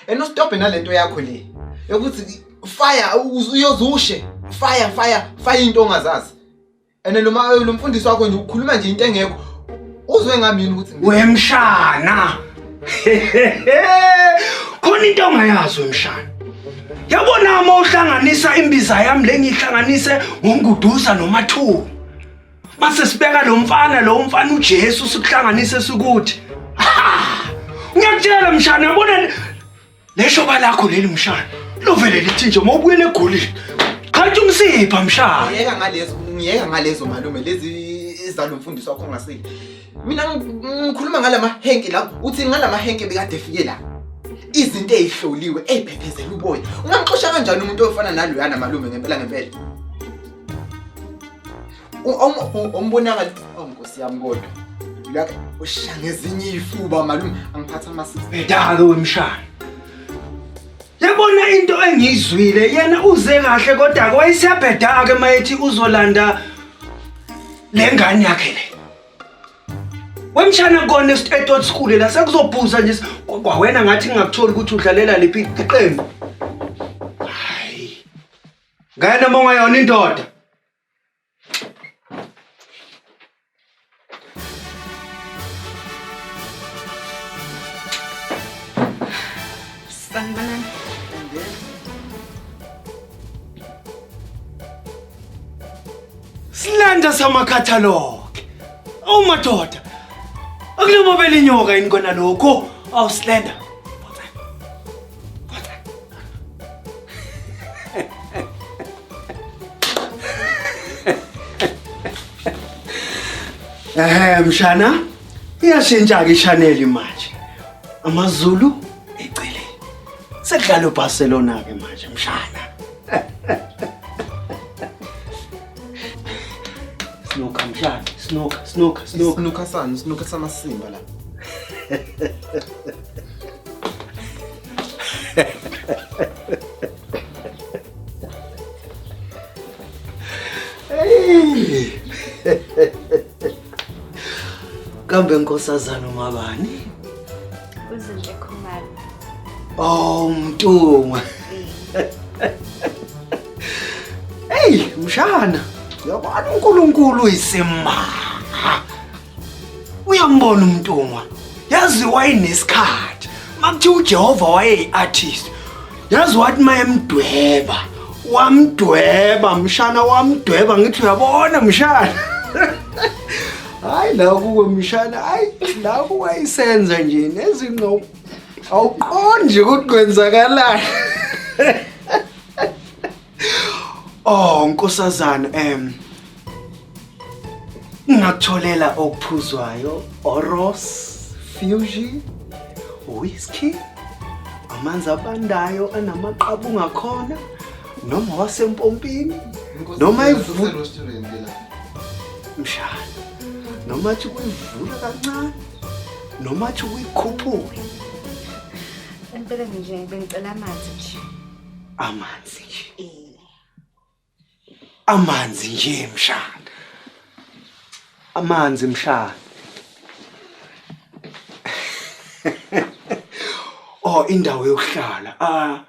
And ustophe nalento yakho le yokuthi fire uyozushe fire fire fire into ongazazi. And lo mfundisi wakho nje ukhuluma nje into engekho. Uzwe ngami yini ukuthi Wemshana. Khona into ongayazi wemshana. Yabona uma uhlanganisa imbiza yami le ngihlanganise ngonguduza nomathuba. Mase sibeka lo mfana lo mfana uJesu sikuhlanganise sikuthi. Ngiyakutshela mshana yabona leshoba lakho leli mshana. Lovele lithi nje uma ubuyele eGoli. Qhatsha umsipha mshana. Ngiyeka ngalezo ngiyeka ngalezo malume lezi ezalo mfundisi wakho ongasile. Mina ngikhuluma ngalama henki la uthi ngalama henki bekade efike la. Izinto ezihloliwe eziphephezela uboya. Ungamxosha kanjani umuntu ofana naloyana malume ngempela ngempela? Umbonakala oh nkosi yami kodwa. Laka ushaya ngezinye izifuba malume angiphatha ama 6. Bhedake wemshana. Yabona into engiyizwile yena uze kahle kodwa wayesiyabheda-ke mayethi uzolanda le ngane yakhe le. Wemshana kona eTot School la sekuzobhuza nje kwawena ngathi ngingakutholi ukuthi udlalela liphi iqembu. Hayi. Ngene uma ungayona indoda. Sanibonani. Silanda samakhathaloke. Awu madoda. Akulomobela inyoka yini kona lokho? Awu Slender. Eh mshana, iyashintsha ke ishaneli manje. AmaZulu eceleni. Sekudlala uBarcelona ke manje mshana. Snooker mshana, snooker, snooker, snooker. Snooker sani, snooker samasimba la. Hey. Kambe nkosazana umabani? Uzinhle Khumalo. Oh, Mntungwa. Hey, mshana. Yabona uNkulunkulu uyisimanga. Uyambona uMntungwa. Yazi wayenesikhathi. Makuthiwa uJehova wayeyi-artist. Yazi wathi mayemdweba. Wamdweba mshana wamdweba ngithi uyabona mshana. Hayi la kuwe mshana, hayi la kuwayisenza nje nezinqo awuqondi ukuthi kwenzakalani. Oh nkosazana ngakutholela okuphuzwayo Oros Fuji whisky amanzi abandayo anamaqabu ngakhona noma wasempompini noma ivu mshana noma athi kuyivula kancane noma athi kuyikhuphula Empeleni nje bengicela amanzi nje. Amanzi nje. Eh. Amanzi nje mshana. Amanzi mshana. Oh indawo yokuhlala. Ah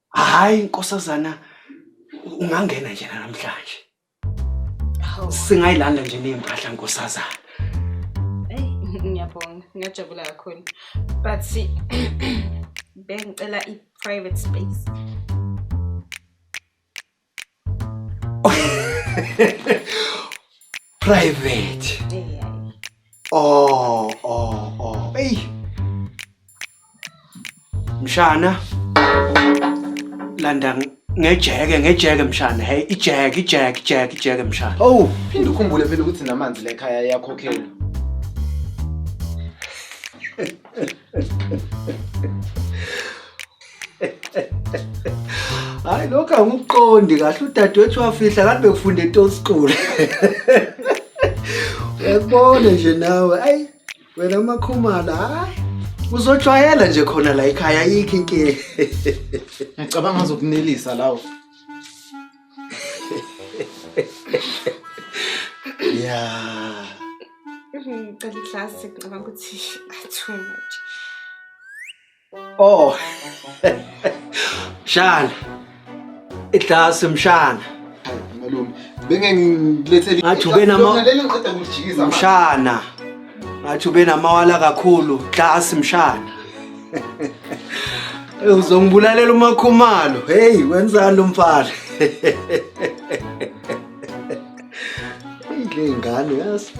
hayi nkosazana ungangena nje namhlanje. Singayilanda nje nezimpahla nkosazana. Hey ngiyabonga ngiyajabula kakhulu. But bengicela i-private space. Private. Yeah. Oh, oh, oh. Hey. Mshana. Landa ngejeke ngejeke mshana. Hey, ijeke ijeke ijeke ijeke mshana. Oh, phinde ukhumbule phela ukuthi namanzi la ekhaya ayakhokhelwa. Hayi lokho angikuqondi kahle udadewethu wafihla kanti bekufunde eToll School. Uyakubona nje nawe ayi wena makhumala hayi uzojwayela nje khona la ekhaya ayikho inkinga. Ngicabanga azokunelisa lawo. Yeah. Ngicela iglasi ngicabanga ukuthi too much. Oh. Mshana. Iglasi mshana. Hayi malume, benge ngilethele Ngathi ube nama- Lona leli ngiqeda kulijikisa manje. Mshana. Ngathi ube namawala kakhulu. Glasi mshana. Eh, Uzongibulalela uMakhumalo. Hey, wenzani lo mfana? Hey, le ngane yazi.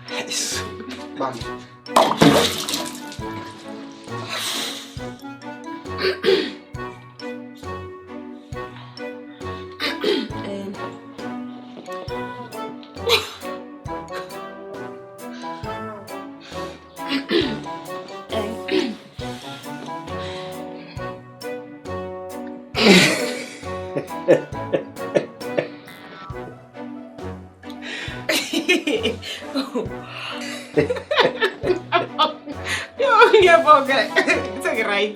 Hayi, Bamba. Yo, ngiyabonga. Sengi-right.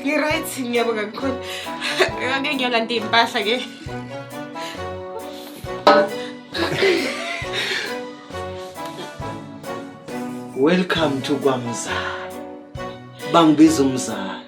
Ngi-right, ngiyabonga kakhulu. Ake ngiyolanda iy'mpahla ke. Welcome to kwamzala. Bangibiza umzala.